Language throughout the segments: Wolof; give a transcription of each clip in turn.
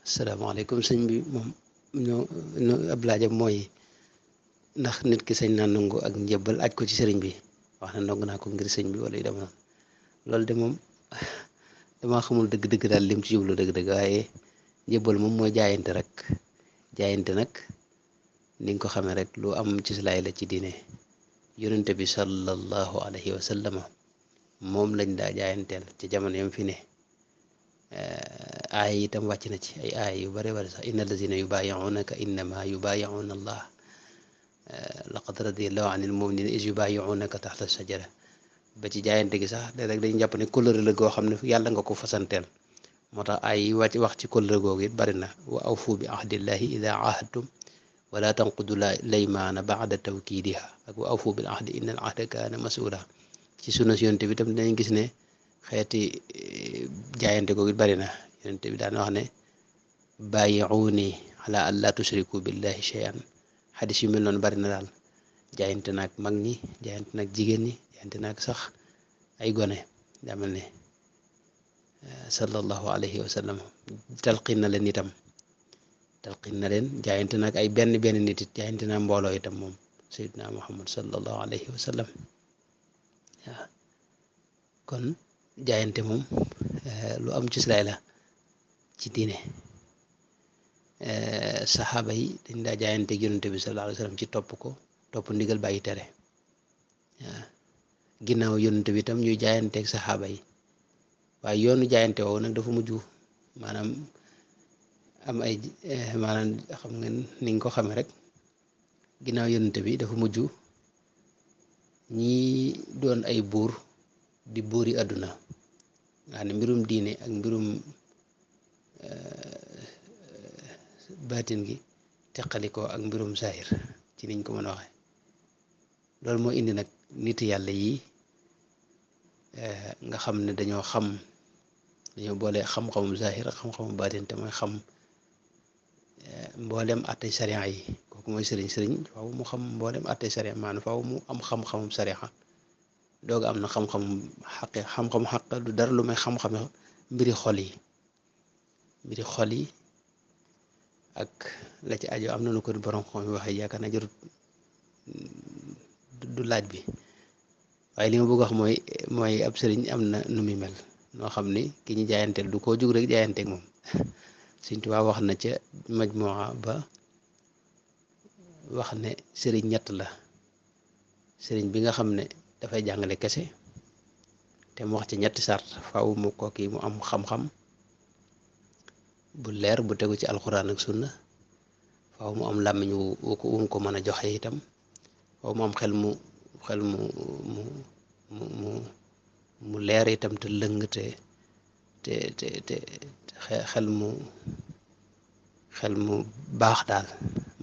asalaamaaleykum sëñ bi moom ñoo ab laajam mooy ndax nit ki sañ naa nangu ak njëbbal aj ko ci sëriñ bi wax na nangu naa ko ngir sëñ bi wala yu dema noonu loolu de moom damaa xamul dëgg-dëgg daal lim ci jublu dëgg-dëgg waaye njëbbal moom mooy jaayante rek jaayante nag ni nga ko xamee rek lu am ci silaay la ci diine yonente bi sallallahu alayhi wa sallama moom lañ daa jaayanteel ci jamono yam fi ne aaya itam wàcc na ci ay aaya yu bare bare sax inna allazina yubayi'unaka innama yubayi'una allah laqad radiyallahu anil mu'minina iz yubayi'unaka taxta shajara ba ci jaayante gi sax léeg-léeg dañu jàpp ne kóllëre la goo xam ne yàlla nga ko fasanteel moo tax ay yi wàcc wax ci kóllëre googu it bari na wa awfu bi ahdillahi ida ahadtum wala tanqudu laymaana ba'da tawkiidiha ak wa awfu bil ahdi innal ahda kaana mas'uula ci sunna si yonent bi tam dañu gis ne xeeti jaayante googu it bari na yonent bi daan wax ne bàyyi'uuni ala an laa tushriku billahi shay'an xadis yu mel noonu bari na daal jaayante naag mag ñi jaayante naag jigéen ñi jaayante naag sax ay gone daa mel ne sallallahu alayhi wa sallam talqin na leen itam talqin na leen jaayante naag ay benn nit it jaayante naa mbooloo itam moom sayyidina muhammad sallallahu alayhi wa sallam waaw kon jaayante moom lu am ci silaay la ci diine saxaaba yi dañ daa jaayante yonente bi sallallahu alayhi wa sallam ci topp ko topp ndigal bàyyi tere waaw ginnaaw yonente bi itam ñuy jaayanteeg saxaaba yi waaye yoonu jaayante woowu nag dafa mujj maanaam am ay maanaam xam nga ni nga ko xamee rek ginnaaw yonente bi dafa mujj ñi doon ay buur di buuri àdduna nga xam ne mbirum diine ak mbirum baatin gi teqalikoo ak mbirum saahir ci niñ ko mën a waxe loolu moo indi nag nit yàlla yi nga xam ne dañoo boole xam-xamum saahir ak xam-xamum baatin te mooy xam mboolem attey sariya yi kooku mooy sëriñ faaw mu xam mboolem attey sariya maanaam faaw mu am xam-xamum sariya dooga am na xam-xamum xaq du dara lu may xam-xam mbiri xol yi ak la ci aju am na nu ko borom xam yi waxee yaakaar na jarut du laaj bi waaye li ma bëgg wax mooy ab sëriñ am na nu muy mel noo xam ni ki ñu jaayanteel du koo jug rek jaayanteeg moom Sëriñ Tuubaa wax na ca majmuwa ba wax ne sëriñ ñett la sëriñ bi nga xam ne dafay jàngale kese te mu wax ci ñetti sart faaw mu kooki mu am xam-xam bu leer bu tegu ci alxuraan ak sunna faaw mu am làmmiñ wu ko mën a joxe itam faaw mu am xel mu leer itam te lëng te xel mu baax daal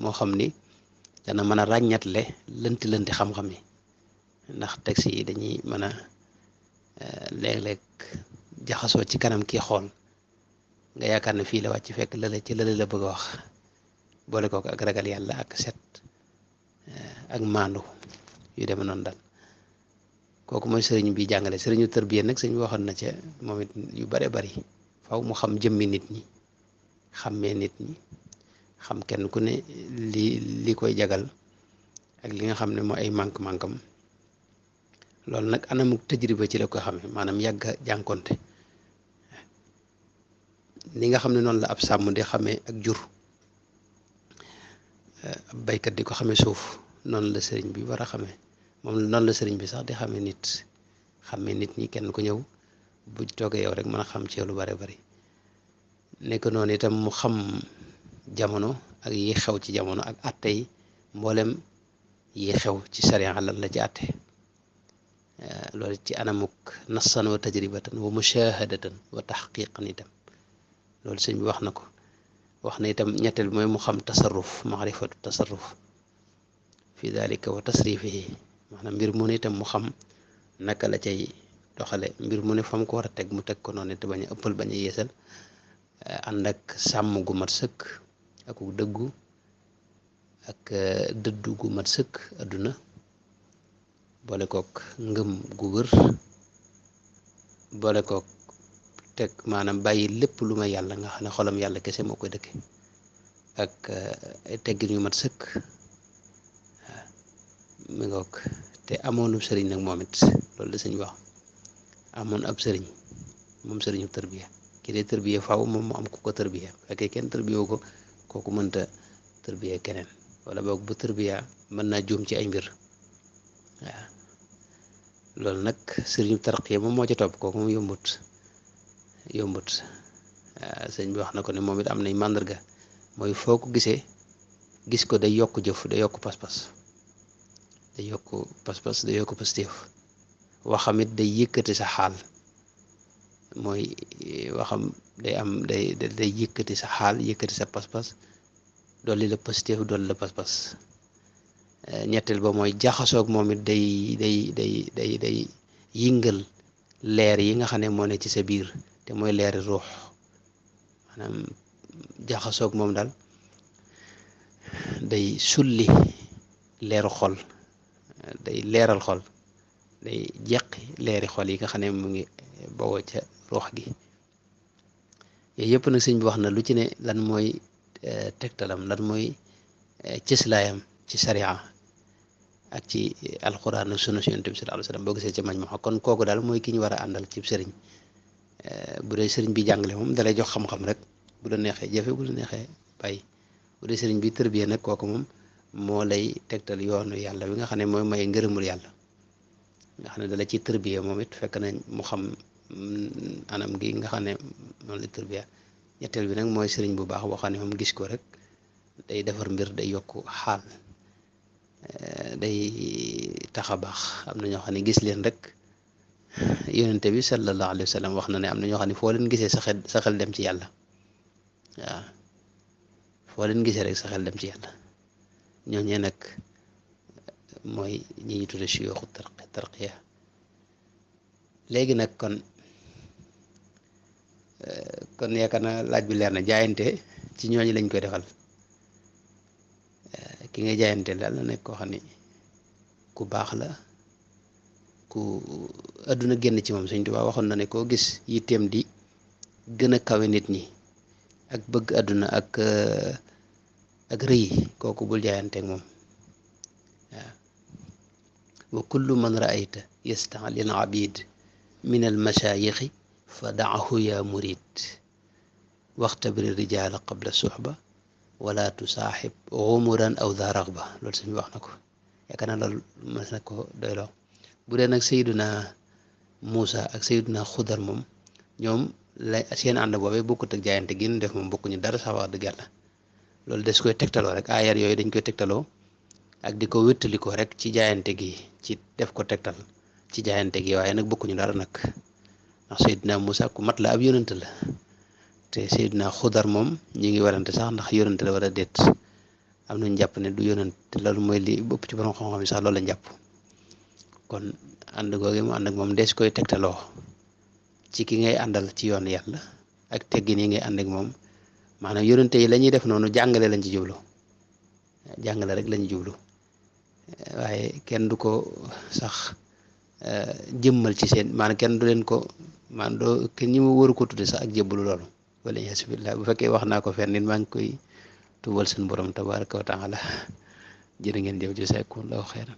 moo xam ni dana mën a ràññatle lënti xam-xam yi ndax texte yi dañuy mën a léeg-léeg jaxasoo ci kanam kii xool nga yaakaar ne fii la wàcc fekk lële la bëgg a wax boole kook ak ragal yàlla ak set ak maandu yu deme noonu daal kooku mooy sëriñ bi jàngale sëriñu tërbiya nag sëñ bi waxoon na ca moom it yu bare bari faw mu xam jëmmi nit ñi xàmmee nit ñi xam kenn ku ne li koy jagal ak li nga xam ne mooy ay mank-mankam loolu nag anamuk tajriba ci la ko xamee maanaam yàgg a jànkonte ni nga xam ne noonu la ab sàmm di xamee ak jur ab baykat di ko xamee suuf noonu la sëriñ bi war a xamee moom noonu la sëriñ bi sax di xamee nit ñi kenn ku ñëw bu toogee yow rek mën a xam ci lu bare bari nekk noonu itam mu xam jamono ak yi xew ci jamono ak atte yi mboolem yi xew ci sariya lan la ci atte loolu ci anamuk nassan wa tajribatan wa mushahadatan wa taxqiqan itam loolu sëñ bi wax na ko wax na itam ñetteel bi mooy mu xam tasarruf maarifatu tasarruf fi dalika wa tasrifihi maanaam mbir mu ne itam mu xam naka la cay doxale mbir mu ne fa mu ko war a teg mu teg ko noonu te bañ a ëppal bañ a yeesal ànd ak sàmm gu mat sëkk ak dëggu ak dëddu gu mat sëkk adduna boole kook ngëm gu wër boole kook teg maanaam bàyyi lépp lu may yàlla nga xam ne xolam yàlla kese moo koy dëkke ak ay teggin yu mat sëkk mi ngoog te amoonu sëriñ nag moom it loolu la sëñ wax amoon ab sëriñ moom sëriñu tërbiya ki dee tërbiya faaw moom mu am ku ko tërbiya fekkee kenn tërbiya ko kooku mënta tërbiya keneen wala boog bu tërbiya mën naa juum ci ay mbir waaw loolu nag sëriñu tarqiya moom moo ci topp kooku moom yombut waaw sëñ bi wax na ko ne moom it am nañ màndarga mooy foo ko gisee gis ko day yokk jëf day yokk pas-pas day yokk pas-pas day yokk pastéef waxam it day yëkkati sa xaal mooy waxam day yëkkati sa xaal yëkkati sa pas-pas dolli la pastéef dolli la pas-pas ñetteel ba mooy jaxasoog moom it day yëngal leer yi nga xam ne moo ne ci sa biir te mooy leeri ruux maanaam jaxasoog moom daal day sulli leeru xol day leeral xol day jeqi leeri xol yi nga xam ne mu ngi bawoo ca ruux gi yooyu yëpp nag sëñ bi wax na lu ci ne lan mooy tegtalam lan mooy cëslaayam ci sariya ak ci alquran ak sunna si yonent bi sallallahu alayhi wasallam boo gisee ci mañ ma kon kooku daal mooy ki ñu war a àndal ci sëriñ bu dee sëriñ bi jàngale moom dalay jox xam-xam rek bu la neexee jëfe bu la neexee bàyyi bu dee sëriñ bi tërbiya nag kooku moom moo lay tegtal yoonu yàlla bi nga xam ne mooy may ngërëmul yàlla nga xam ne dala ci tërbiya moom it fekk nañ mu xam anam gi nga xam ne moom la tërbiya ñetteel bi nag mooy sëriñ bu baax boo xam ne moom gis ko rek day defar mbir day yokk xaal day tax a baax am na ñoo xam ne gis leen rek yonente bi sallallahu alayhi wa sallam wax na ne am na ñoo xam ne foo leen gisee sa xel dem ci yàlla waaw foo leen gisee rek sa xel dem ci yàlla ñooñee nag mooy ñi ñu tudde suyuuxu tarqiya léegi nag kon yaakaar na laaj bi leer na jaayante ci ñooñu lañ koy defal ki nga jaayante daal na nekk koo xam ne ku baax la ku àdduna génn ci moom Sëñ Tuubaa waxoon na ne koo gis yitteem di gën a kawe nit ñi ak bëgg àdduna ak rëy kooku bul jaayanteeg moom waaw wa kullu man raayta yastaalil abid min al mashayixi fa daahu ya murid waxtabiri rijaala qabla suxba wala tusaaxib xumuran aw daa raxba loolu suñu wax na ko yaakaar naa loolu mën na ko doyloo bu dee nag Seydina Muusa ak Seydina Xudar moom ñoom la seen ànd boobee bokkut ak jaayante gi ñu def moom bokkuñu dara sax wax dëgg yàlla loolu des koy tegtaloo rek ayar yooyu dañ koy tegtaloo ak di ko wéttalikoo rek ci jaayante gi ci def ko tegtal ci jaayante gi waaye nag bokkuñu dara nag ndax Seydina Muusa ku mat la ab yonent la te Seydina Xudar moom ñi ngi warante sax ndax yonent la wala déet am nañ jàpp ne du yonent loolu mooy li ëpp ci borom xam-xam yi sax loolu lañ jàpp kon ànd googu mu ànd ak moom des koy tegtaloo ci ki ngay àndal ci yoon yàlla ak teggin yi ngay ànd ak moom maanaam yonente yi la ñuy def noonu jàngale lañ ci jublu jàngale rek lañu jublu waaye kenn du ko sax jëmmal ci seen maanaam kenn du leen ko maanaam doo kenn ñi mu waru ko tudde sax ak jébbalu loolu wala yasubillah bu fekkee wax naa ko fenn nit maa ngi koy tubal seen borom tabaraka wa taala jërë ngeen jëf jazakumullahu xeyran